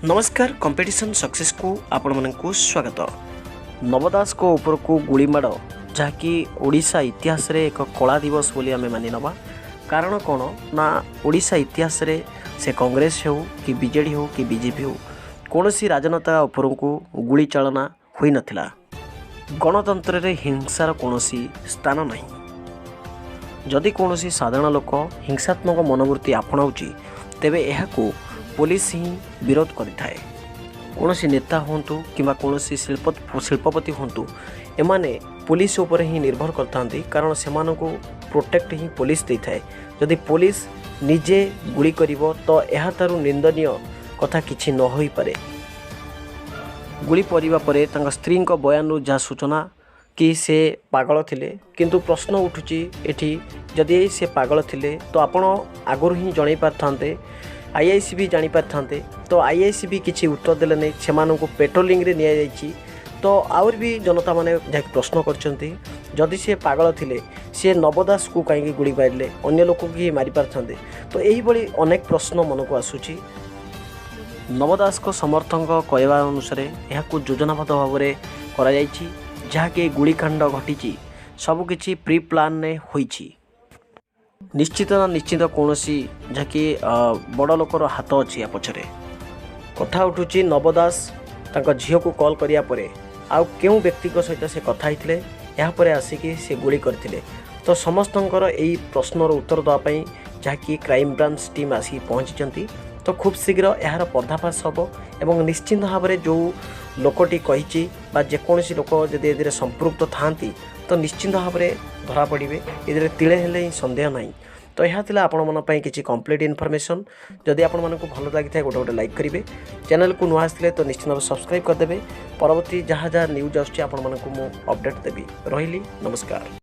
ନମସ୍କାର, କମ୍ପିଟିସନ୍ ସକ୍ସେସ୍କୁ ଆପଣମାନଙ୍କୁ ସ୍ୱାଗତ। ନବ ଦାସଙ୍କ ଉପରକୁ ଗୁଳିମାଡ଼, ଯାହାକି ଓଡ଼ିଶା ଇତିହାସରେ ଏକ କଳା ଦିବସ ବୋଲି ଆମେ ମାନି ନେବା। କାରଣ କ'ଣ ନା, ଓଡ଼ିଶା ଇତିହାସରେ ସେ କଂଗ୍ରେସ ହେଉ କି ବିଜେଡ଼ି ହେଉ କି ବିଜେପି ହେଉ, କୌଣସି ରାଜନେତା ଉପରକୁ ଗୁଳି ଚାଳନା ହୋଇନଥିଲା। ଗଣତନ୍ତ୍ରରେ ହିଂସାର କୌଣସି ସ୍ଥାନ ନାହିଁ। ଯଦି କୌଣସି ସାଧାରଣ ଲୋକ ହିଂସାତ୍ମକ ମନୋବୃତ୍ତି ଆପଣାଉଛି, ତେବେ ଏହାକୁ ପୋଲିସ ହିଁ ବିରୋଧ କରିଥାଏ। କୌଣସି ନେତା ହୁଅନ୍ତୁ କିମ୍ବା କୌଣସି ଶିଳ୍ପପତି ହୁଅନ୍ତୁ, ଏମାନେ ପୋଲିସ ଉପରେ ହିଁ ନିର୍ଭର କରିଥାନ୍ତି, କାରଣ ସେମାନଙ୍କୁ ପ୍ରୋଟେକ୍ଟ ହିଁ ପୋଲିସ ଦେଇଥାଏ। ଯଦି ପୋଲିସ ନିଜେ ଗୁଳି କରିବ, ତ ଏହାଠାରୁ ନିନ୍ଦନୀୟ କଥା କିଛି ନ ହୋଇପାରେ। ଗୁଳି ପରିବା ପରେ ତାଙ୍କ ସ୍ତ୍ରୀଙ୍କ ବୟାନରୁ ଯାହା ସୂଚନା କି ସେ ପାଗଳ ଥିଲେ। କିନ୍ତୁ ପ୍ରଶ୍ନ ଉଠୁଛି ଏଠି, ଯଦି ସେ ପାଗଳ ଥିଲେ ତ ଆପଣ ଆଗରୁ ହିଁ ଜଣାଇ ପାରିଥାନ୍ତେ, ଆଇଆଇସି ବି ଜାଣିପାରିଥାନ୍ତେ। ତ ଆଇଆଇସି ବି କିଛି ଉତ୍ତର ଦେଲେ ନାହିଁ। ସେମାନଙ୍କୁ ପେଟ୍ରୋଲିଂରେ ନିଆଯାଇଛି। ତ ଆହୁରି ବି ଜନତାମାନେ ଯାହାକି ପ୍ରଶ୍ନ କରିଛନ୍ତି, ଯଦି ସେ ପାଗଳ ଥିଲେ, ସିଏ ନବ ଦାସକୁ କାହିଁକି ଗୁଳି ମାରିଲେ? ଅନ୍ୟ ଲୋକକୁ ହିଁ ମାରିପାରିଥାନ୍ତେ। ତ ଏହିଭଳି ଅନେକ ପ୍ରଶ୍ନ ମନକୁ ଆସୁଛି। ନବ ଦାସଙ୍କ ସମର୍ଥକଙ୍କ କହିବା ଅନୁସାରେ ଏହାକୁ ଯୋଜନାବଦ୍ଧ ଭାବରେ କରାଯାଇଛି। ଯାହାକି ଗୁଳିକାଣ୍ଡ ଘଟିଛି, ସବୁକିଛି ପ୍ରି ପ୍ଲାନ୍ରେ ହୋଇଛି। ନିଶ୍ଚିତ ନା ନିଶ୍ଚିତ କୌଣସି ଯାହାକି ବଡ଼ ଲୋକର ହାତ ଅଛି ୟା ପଛରେ। କଥା ଉଠୁଛି, ନବ ଦାସ ତାଙ୍କ ଝିଅକୁ କଲ୍ କରିବା ପରେ ଆଉ କେଉଁ ବ୍ୟକ୍ତିଙ୍କ ସହିତ ସେ କଥା ହେଇଥିଲେ, ଏହାପରେ ଆସିକି ସେ ଗୁଳି କରିଥିଲେ? ତ ସମସ୍ତଙ୍କର ଏଇ ପ୍ରଶ୍ନର ଉତ୍ତର ଦେବା ପାଇଁ ଯାହାକି କ୍ରାଇମବ୍ରାଞ୍ଚ ଟିମ୍ ଆସିକି ପହଞ୍ଚିଛନ୍ତି। ତ ଖୁବ୍ ଶୀଘ୍ର ଏହାର ପର୍ଦ୍ଦାଫାଶ ହେବ ଏବଂ ନିଶ୍ଚିନ୍ତ ଭାବରେ ଯେଉଁ ଲୋକଟି କହିଛି ବା ଯେକୌଣସି ଲୋକ ଯଦି ଏଥିରେ ସମ୍ପୃକ୍ତ ଥାଆନ୍ତି, ତ ନିଶ୍ଚିନ୍ତ ଭାବରେ ଧରା ପଡ଼ିବେ। ଏଥିରେ ତିଳେ ହେଲେ ହିଁ ସନ୍ଦେହ ନାହିଁ। ତ ଏହା ଥିଲା ଆପଣମାନଙ୍କ ପାଇଁ କିଛି କମ୍ପ୍ଲିଟ୍ ଇନଫର୍ମେସନ୍। ଯଦି ଆପଣମାନଙ୍କୁ ଭଲ ଲାଗିଥାଏ, ଗୋଟେ ଗୋଟେ ଲାଇକ୍ କରିବେ। ଚ୍ୟାନେଲକୁ ନୂଆ ଆସିଥିଲେ ତ ନିଶ୍ଚିନ୍ତ ଭାବେ ସବସ୍କ୍ରାଇବ୍ କରିଦେବେ। ପରବର୍ତ୍ତୀ ଯାହା ଯାହା ନ୍ୟୁଜ୍ ଆସୁଛି, ଆପଣମାନଙ୍କୁ ମୁଁ ଅପଡ଼େଟ୍ ଦେବି। ରହିଲି, ନମସ୍କାର।